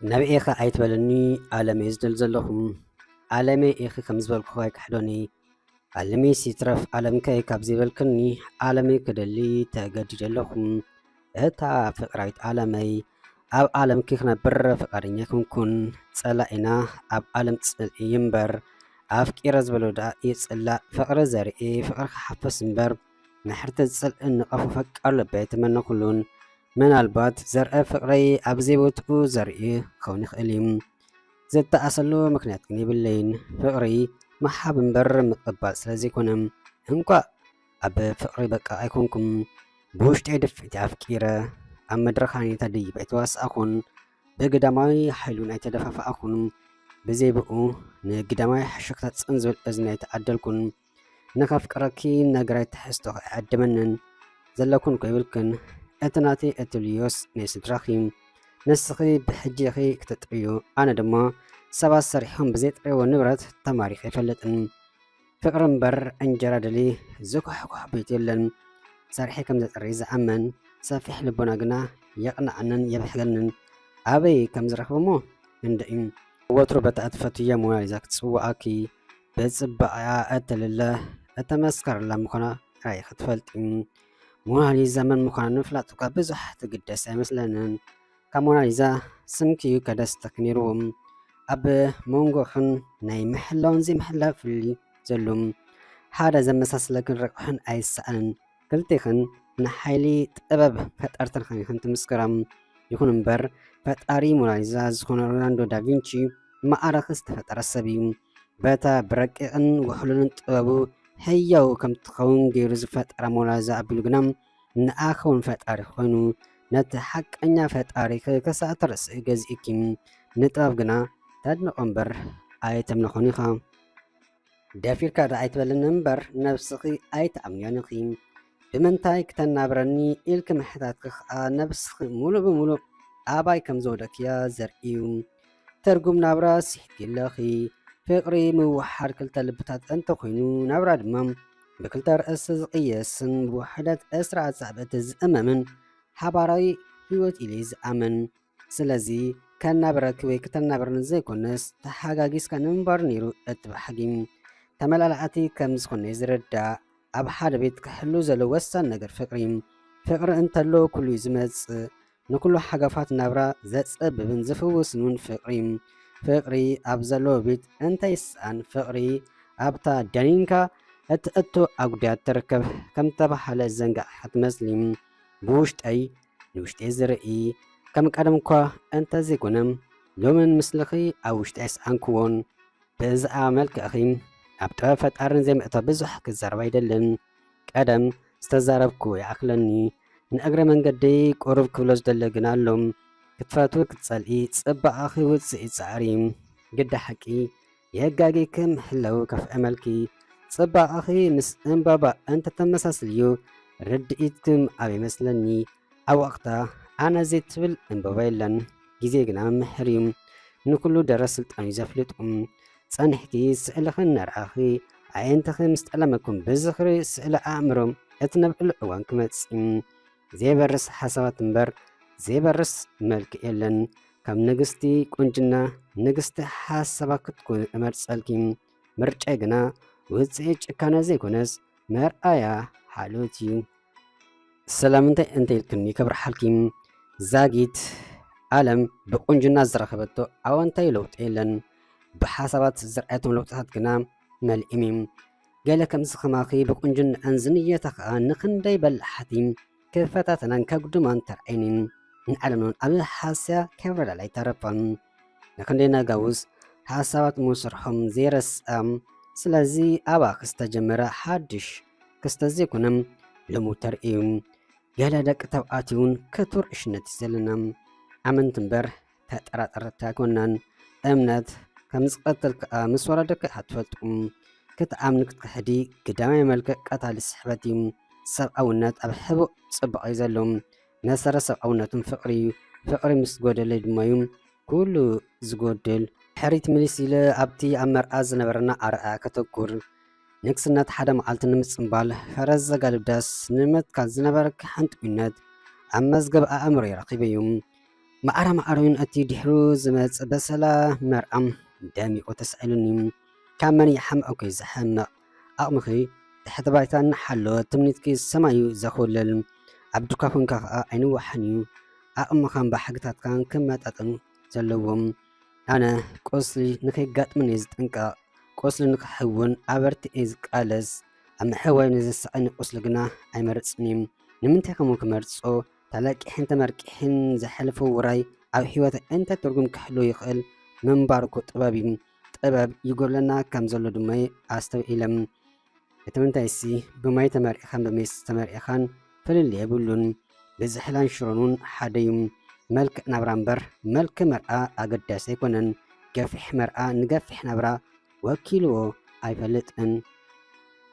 ናብኤ ኸ ኣይትበልኒ፣ ዓለመይ ዝደል ዘለኹ። ዓለመይ ኢኺ ከም ዝበልኩ ኣይክሕዶኒ። ዓለመይ ሲትረፍ ዓለምከይ ካብ ዘይበልክኒ፣ ዓለመይ ክደሊ ተገዲደ ኣለኹ። እታ ፍቕራዊት ዓለመይ፣ ኣብ ዓለምኪ ክነብር ፍቓደኛ ኣይኮንኩን። ጸላኢና ኣብ ዓለም ጽልኢ እዩ እምበር፣ ኣፍቂረ ዝበሎ ደኣ ይጽላእ። ፍቕሪ ዘርኢ ፍቕሪ ክሓፍስ እምበር፣ ንሕርቲ ዝጽልኢ ንቐፉ ፈቃር ልበይ ኣይተመነኹሉን። ምናልባት ዘርአ ፍቕረይ ኣብ ዘይቦትኡ ዘርኢ ክኸውን ይኽእል እዩ። ዝተኣሰሉ ምኽንያት ግን የብለይን። ፍቕሪ ምሃብ እምበር ምቕባል ስለ ዘይኮነ፣ እንኳዕ ኣብ ፍቕሪ በቃ ኣይኮንኩም። ብውሽጠይ ድፍኢት ኣፍቂረ፣ ኣብ መድረኽ ሃኔታ ደይበ ኣይተዋሳእኹን፣ ብግዳማዊ ሓይሉን ኣይተደፋፋእኹን። ብዘይ ብኡ ንግዳማዊ ሕሹኽታ ጽን ዝብል እዝኒ ኣይተዓደልኩን። ንኸፍቅረኪ ነገራይ ትሕዝቶኺ ኣይዕድመንን። ዘለኩን እኮ ይብልክን። እቲ ናተይ እትብልዮስ ናይ ስድራኺ። ንስኺ ብሕጂ ኢኺ ክትጥርዩ፣ ኣነ ድማ ሰባት ሰሪሖም ብዘይጥረይዎ ንብረት ተማሪኸ ኣይፈልጥን። ፍቕሪ እምበር እንጀራ ደሊ ዝኩሕኩሕ ቤት የለን። ሰርሐ ከም ዘጥሪ ዝኣመን ሰፊሕ ልቦና ግና የቕንዓንን የብሕገንን። ኣበይ ከም ዝረኽቦ እሞ እንድዒ። ወትሩ በታ እትፈትያ ሞናሊዛ ክትጽውዓኪ፣ ብጽባቐኣ እተልለ እተመስከረላ ምዃና ጥራይ ኢኺ ትፈልጢ። ሞናሊዛ መን ምዃና ንምፍላጥ እኳ ብዙሕ ትግደስ ኣይመስለንን። ካብ ሞናሊዛ ስምኪ እዩ ከደስተኪ ነይርዎ። ኣብ መንጎኽን ናይ ምሕላውን ዘይምሕላው ፍልልይ ዘሎ። ሓደ ዘመሳስለክን ረቑሕን ኣይሰኣንን። ክልቴኽን ንሓይሊ ጥበብ ፈጠርትን ኸኒኽን ትምስክራ። ይኹን እምበር፣ ፈጣሪ ሞናሊዛ ዝኾነ ሊዮናርዶ ዳቪንቺ ማዕረኺ ዝተፈጠረ ሰብ እዩ። በታ ብረቂቕን ውሕሉልን ጥበቡ ህያው ከም ትኸውን ገይሩ ዝፈጠራ ሞናሊዛ ኣቢሉ ግና ንኣኺ እውን ፈጣሪ ኮይኑ ነቲ ሓቀኛ ፈጣሪኺ ክሳዕ ትርስዒ ገዚእኪ። ንጥበብ ግና ተድንቖ እምበር ኣይተምልኾን ኢኻ። ደፊርካ ደኣ ኣይትበልኒ እምበር ነብስኺ ኣይትኣምንዮን ኢኺ። ብምንታይ ክተናብረኒ ኢልኪ ምሕታትኪ ኸኣ ነብስኺ ሙሉእ ብሙሉእ ኣባይ ከም ዘውደክያ ዘርኢ እዩ። ትርጉም ናብራ ስሒትኪ ኣለኺ። ፍቕሪ ምውሓድ ክልተ ልብታት እንተኾይኑ፣ ናብራ ድማ ብክልተ ርእሲ ዝቕየስን ብውሕደት ዕስራ ኣጻብዕቲ ዝእመምን ሓባራዊ ህይወት ኢለ ዝኣምን። ስለዚ ከናብረኪ ወይ ክተናብረኒ ዘይኮነስ፣ ተሓጋጊዝካ ንምንባር ነይሩ እቲ ባህጊ። ተመላላእቲ ከም ዝኾነ ዝርዳእ፣ ኣብ ሓደ ቤት ክሕሉ ዘሎ ወሳኒ ነገር ፍቕሪ። ፍቕሪ እንተሎ ኩሉ እዩ ዝመጽእ። ንኩሉ ሓገፋት ናብራ ዘጸብብን ዝፍውስን እውን ፍቕሪ። ፍቕሪ ኣብ ዘለዎ ቤት እንተይሰኣን፣ ፍቕሪ ኣብታ ደኒንካ እትእቶ ኣጉድያት ትርከብ ከም ተባሃለ ዘንጋዕካ ትመስሊ። ብውሽጠይ ንውሽጠይ ዝርኢ ከም ቀደም እኳ እንተዘይኮነ፣ ሎምን ምስልኺ ኣብ ውሽጠይ ኣይሰኣንክዎን። ብዛዕባ መልክዕኺ ኣብ ጥበብ ፈጣርን ዘይምእታው ብዙሕ ክዛረብ ኣይደልን። ቀደም ዝተዛረብኩ ይኣኽለኒ። ንእግረ መንገደይ ቁሩብ ክብሎ ዝደለ ግን ኣሎ። ክትፈትዊ ክትጸልኢ፣ ጽባቐኺ ውጽኢት ጻዕሪ። ግዳ ሓቂ የጋጊ ክም ህለው ከፍእመልኪ። ጽባቐኺ ምስ ዕምባባ እንተተመሳስልዩ፣ ርድኢትክም ኣብ ይመስለኒ። ኣብ ወቕታ ኣነ ዘይትብል ዕምባባ የለን። ግዜ ግና መምህር እዩ። ንኩሉ ደረስ ስልጣን እዩ ዘፍልጡ። ጸኒሕኪ ስእልኽን ነርኣኺ፣ ኣዒንትኺ ምስ ጠለመኩም ብዝኽሪ ስእሊ ኣእምሮ እትነብዕሉ እዋን ክመጽእ እዩ። ዘይበርስ ሓሳባት እምበር ዘይበርስ መልክዕ የለን። ካብ ንግስቲ ቁንጅና ንግስቲ ሓሳባት ክትኮኑ እመርጸልኪ። ምርጫይ ግና ውጽኢት ጭካነ ዘይኮነስ መርኣያ ሓልዮት እዩ። ሰላም እንታይ እንተ ኢልክኒ ከብርሓልኪ። ዛጊት ዓለም ብቁንጅና ዝረኸበቶ ኣወንታዊ ለውጢ የለን። ብሓሳባት ዝረኣየቶም ለውጥታት ግና መሊኦም እዮም። ገለ ከምዚ ከማኺ ብቁንጅንዐን ዝንየታ ኸኣ ንኽንደይ በላሓቲ ክፈታተናን ከጉድማን ተራእየን እየን። ንዓለም እውን ኣብ ሃስያ ከብረዳላ ኣይተረፋን። ንኽንደይ ነጋውስ ሓሳባት ምስርሖም ዘይረስኣ። ስለዚ ኣባኺ ዝተጀመረ ሓድሽ ክስተት ዘይኮነ ልሙድ ተርእዩ። ገለ ደቂ ተባዕትዮ እውን ክቱር ዕሽነት እዩ ዘለና። ኣመንቲ እምበር ተጠራጠርቲ ኣይኮናን። እምነት ከም ዝቐትል ከኣ ምስ ወለደኪ ኢኻ ትፈልጡ። ክትኣምኒ ክትክሕዲ ግዳማይ መልክዕ ቀታሊ ስሕበት እዩ። ሰብኣውነት ኣብ ሕቡእ ጽባቐ እዩ ዘሎ። መሰረት ሰብኣውነትን ፍቕሪ እዩ። ፍቕሪ ምስ ጎደለ ድማ እዩ ኩሉ ዝጎድል። ድሕሪት ምልስ ኢለ ኣብቲ ኣብ መርዓ ዝነበረና ኣርኣያ ከተኩር። ንግስነት ሓደ መዓልቲ ንምጽምባል ፈረስ ዘጋልብ ዳስ ንምትካል ዝነበረኪ ሓንጥዊነት ኣብ መዝገብ ኣእምሮይ ረኺበዮ። ማዕረ ማዕረዩን እቲ ድሕሩ ዝመጽእ በሰላ መርኣም ደሚቑ ተሳኢሉኒ። ካብ መን ይሓምቕ ኮይ ዝሓምቕ? ዓቕምኺ ትሕቲ ባይታ እናሓለወ ትምኒትኪ ሰማዩ ዘኹልል። ኣብ ዱካ ኮንካ ኸኣ ኣይንዋሕን እዩ። ዓቕምኻን ባህግታትካን ክመጣጠኑ ዘለዎም። ኣነ ቁስሊ ንኸይጋጥመኒ ዝጥንቀቕ፣ ቁስሊ ንኽሕውን ኣበርቲዐ ዝቃለስ፣ ኣብ ምሕዋይ ንዘሳቕኒ ቁስሊ ግና ኣይመርጽን እየ። ንምንታይ ከምኡ ክመርጾ? ተለቂሕን ተመርቂሕን ዘሕልፎ ውራይ ኣብ ህይወት እንታይ ትርጉም ክህልዎ ይኽእል? ምንባር እኮ ጥበብ እዩ። ጥበብ ይጎድለና ከም ዘሎ ድማ ኣስተውዒለ። እቲ ምንታይሲ ብማይ ተመርዒኻን ብሜስ ተመርዒኻን ፍልልይ የብሉን። ብዝሕላን ሽሮን እውን ሓደ እዩ። መልክዕ ናብራ እምበር መልክዕ መርዓ ኣገዳሲ ኣይኮነን። ገፊሕ መርዓ ንገፊሕ ናብራ ወኪልዎ ኣይፈልጥን።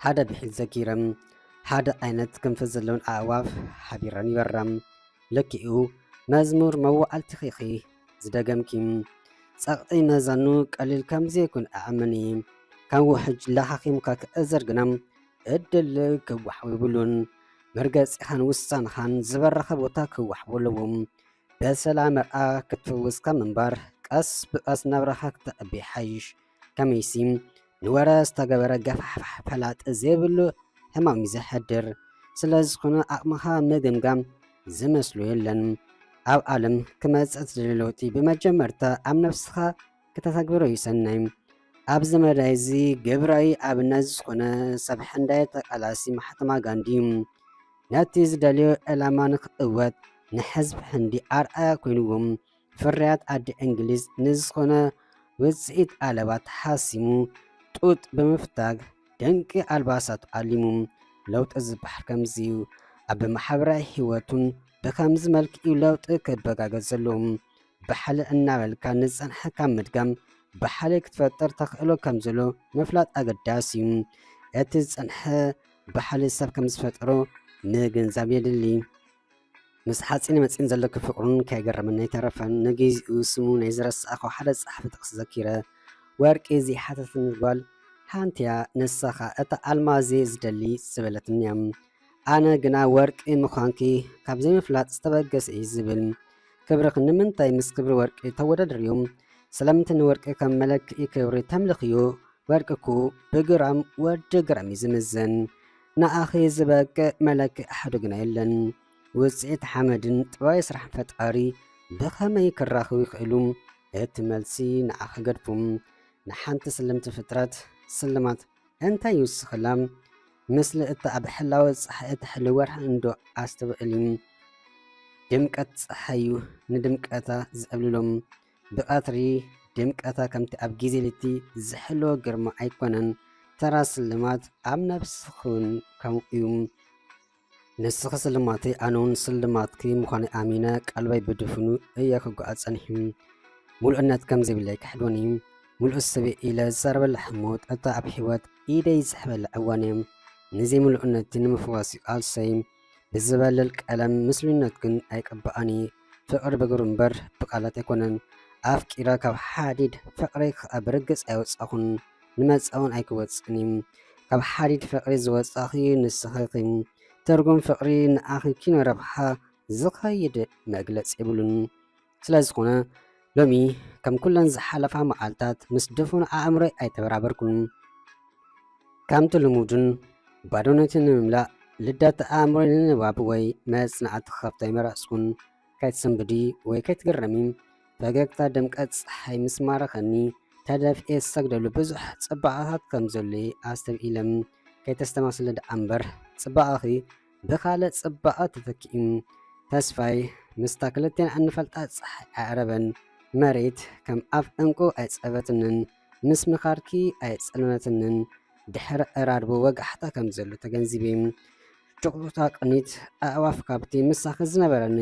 ሓደ ብሒል ዘኪረ፣ ሓደ ዓይነት ክንፊ ዘለወን ኣእዋፍ ሓቢረን ይበራ። ልክኡ መዝሙር መዋዕልትኺ ኢኺ ዝደገምኪ። ጸቕጢ መዛኑ ቀሊል ከም ዘይኮነ እኣምን እየ። ከም ውሕጅ ለኻኺምካ ክእዘር ግና ዕድል ክወሓቦ የብሉን። መርገጺኻን ውሳንኻን ዝበረኸ ቦታ ክወሓቦ ኣለዎ። በሰላ መርኣ ክትፍውስ ካብ ምንባር፣ ቀስ ብቐስ ናብራኻ ክተዕቢ ይሓይሽ። ከመይሲ፣ ንወረ ዝተገበረ ገፋሕፋሕ ፈላጢ ዘይብሉ ሕማም እዩ ዘሕድር። ስለ ዝኾነ፣ ዓቕምኻ ምግምጋም ዝመስሎ የለን። ኣብ ዓለም ክመጽእ እትደልዮ ለውጢ፣ ብመጀመርታ ኣብ ነፍስኻ ከተተግብሮ እዩ ሰናይ። ኣብዚ መዳይ እዚ፣ ግብራዊ ኣብነት ዝኾነ ሰብ ህንዳይ ተቃላሲ ማሕተማ ጋንዲ እዩ። ነቲ ዝደልዮ ዕላማ ንኽእወት፣ ንህዝቢ ህንዲ ኣርኣያ ኮይንዎም። ፍርያት ኣደ እንግሊዝ ንዝኾነ ውጽኢት ኣለባ ተሓሲሙ፣ ጡጥ ብምፍታግ፣ ድንቂ ኣልባሳቱ ኣሊሙ። ለውጢ ዝበሃል ከምዚ እዩ። ኣብ ማሕበራዊ ህይወቱን ብኸምዚ መልክዕ እዩ ለውጢ ክበጋገጽ ዘለዎ። ባሕሊ እናበልካ ንዝጸንሐ ካብ ምድጋም፣ ባሕሊ ክትፈጥር ተኽእሎ ከም ዘሎ ምፍላጥ ኣገዳሲ እዩ። እቲ ዝጸንሐ ባሕሊ ሰብ ከም ዝፈጠሮ ምግንዛብ የድሊ። ምስ ሓጺነ መጺን ዘለኪ ፍቕሩን ከይገረመኒ ኣይተረፈን። ንግዚኡ ስሙ ናይ ዝረሳዕኹ ሓደ ጸሓፊ ጥቕሲ ዘኪረ፣ ወርቂ ዘይሓተተትኒ ጓል ሓንቲ እያ፣ ንሳ ኸኣ እታ ኣልማዝ እየ ዝደሊ ዝበለትኒ እያ። ኣነ ግና ወርቂ ምዃንኪ ካብ ዘይምፍላጥ ዝተበገሰ እዩ ዝብል። ክብርኺ ንምንታይ ምስ ክብሪ ወርቂ ተወዳድርዮ? ስለምንታይ ንወርቂ ከም መለክዒ ክብሪ ተምልኽዮ? ወርቂ እኮ ብግራም ወዲ ግራም እዩ ዝምዘን። ንኣኺ ዝበቅዕ መለክዒ ኣሃዱ ግና የለን። ውጽኢት ሓመድን ጥበባዊ ስራሕን ፈጣሪ ብኸመይ ክራኸቡ ይኽእሉ? እቲ መልሲ ንዓኺ ገድፉ። ንሓንቲ ስልምቲ ፍጥረት ስልማት እንታይ ይውስኸላ? ምስሊ እታ ኣብ ሕላወ ጸሓይ እትሕሉ ወርሒ እንዶ ኣስተውዕሊ። ድምቀት ጸሓይ እዩ ንድምቀታ ዘዕብልሎ። ብቐትሪ ድምቀታ ከምቲ ኣብ ግዜ ለይቲ ዝሕልዎ ግርማ ኣይኮነን። ተራ ስልማት ኣብ ነብስኺ እውን ከምኡ እዩ። ንስኺ ስልማተይ፣ ኣነ እውን ስልማትኪ ምዃነይ ኣሚነ፣ ቀልበይ ብድፍኑ እየ ክጓዓዝ ጸኒሑ። ምሉእነት ከም ዘይብለይ ክሕድወኒ፣ ምሉእ ሰብ እየ ኢለ ዝዛረበላ ህሞት፣ እታ ኣብ ህይወት ኢደይ ዝስሕበላ እዋን እያ። ንዘይምሉእነተይ ንምፍዋስ እዩ ቃልሰይ። ብዝበልል ቀለም ምስሉይነት ግን ኣይቅባኣኒ። ፍቕሪ ብግብሪ እምበር ብቃላት ኣይኮነን። ኣፍቂረ ካብ ሓዲድ ፍቕሪ ከኣ ብርግጽ ኣይወጻኹን። ንመጻ እውን ኣይክወጽእን እዩ። ካብ ሓዲድ ፍቕሪ ዝወጻኺ ንስኺ ኢኺ። ትርጉም ፍቕሪ ንኣኺ ኪኖ ረብሓ ዝኸይድ መግለጺ የብሉን። ስለ ዝኾነ፣ ሎሚ ከም ኩለን ዝሓለፋ መዓልታት ምስ ድፉን ኣእምሮይ ኣይተበራበርኩን። ከምቲ ልሙድን ባዶነትን ንምምላእ ልደት ኣእምሮይ ንንባብ ወይ መጽናዕቲ ክኸፍቶ ኣይመረጽኩን። ከይትስንብዲ ወይ ከይትግረሚ፣ ፈገግታ ድምቀት ጸሓይ ምስ ማረኸኒ፣ ተደፊኤ ዝሰግደሉ ብዙሕ ጽባቐታት ከም ዘሎ'የ ኣስተብሂለ። ከይተስተማስሊ ደኣ እምበር፣ ጽባቐኺ ብኻልእ ጽባቐ ተተኪኡ። ተስፋይ፣ ምስታ ክልቴና እንፈልጣ ጸሓይ ኣዕረበን። መሬት ከም ኣፍ ዕንቁ ኣይጸበትንን። ምስ ምኻድኪ ኣይጸለመትንን። ድሕሪ ዕራርቦ ወጋሕታ ከም ዘሎ ተገንዚበ። ጭቕጭቕታ ቅኒት ኣዕዋፍ ካብቲ ምሳኺ ዝነበረኒ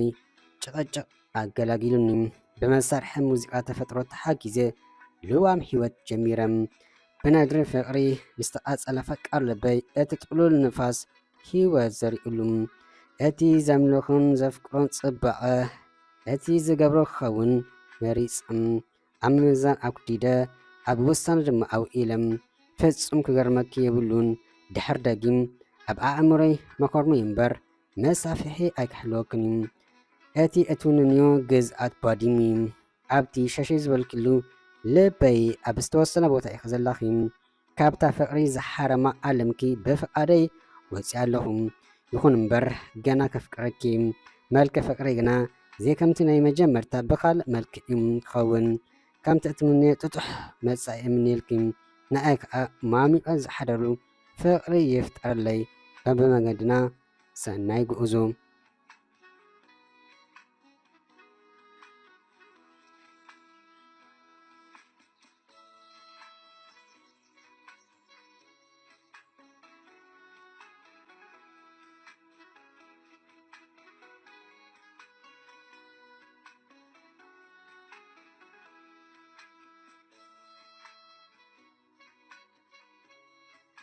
ጭቕጭቕ ኣገላጊሉኒ። ብመሳርሒ ሙዚቃ ተፈጥሮ ተሓጊዘ ልዋም ህይወት ጀሚረ። ብነድሪ ፍቕሪ ዝተቓጸለ ፈቃር ልበይ እቲ ጥሉል ንፋስ ህይወት ዘሪኡሉ። እቲ ዘምልኾን ዘፍቅሮን ጽባቐ እቲ ዝገብሮ ክኸውን መሪጸ። ኣብ ምምዛን ኣጉዲደ፣ ኣብ ውሳነ ድማ ኣውዒለ። ፍጹም ክገርመኪ የብሉን። ድሕር ደጊም ኣብ ኣእምሮይ መኾርመይ እምበር መሳፍሒ ኣይክሕልወክን እዩ። እቲ እትውንንዮ ግዝኣት ባዲሙ እዩ። ኣብቲ ሸሸ ዝበልክሉ ልበይ ኣብ ዝተወሰነ ቦታ ኢኺ ዘለኺ። ካብታ ፍቕሪ ዝሓረማ ዓለምኪ ብፍቓደይ ወፂኣ ኣለኹ። ይኹን እምበር ገና ከፍቅረኪ። መልክዕ ፍቕሪ ግና ዘይከምቲ ናይ መጀመርታ ብኻልእ መልክዕ እዩ ክኸውን። ከምቲ እትምንዮ ጥጡሕ መጻኢ እምንየልኪ። ንኣይ ከዓ ማሚቐ ዝሓደሩ ፍቕሪ ይፍጠረለይ። በብመገድና ሰናይ ጉዕዞ።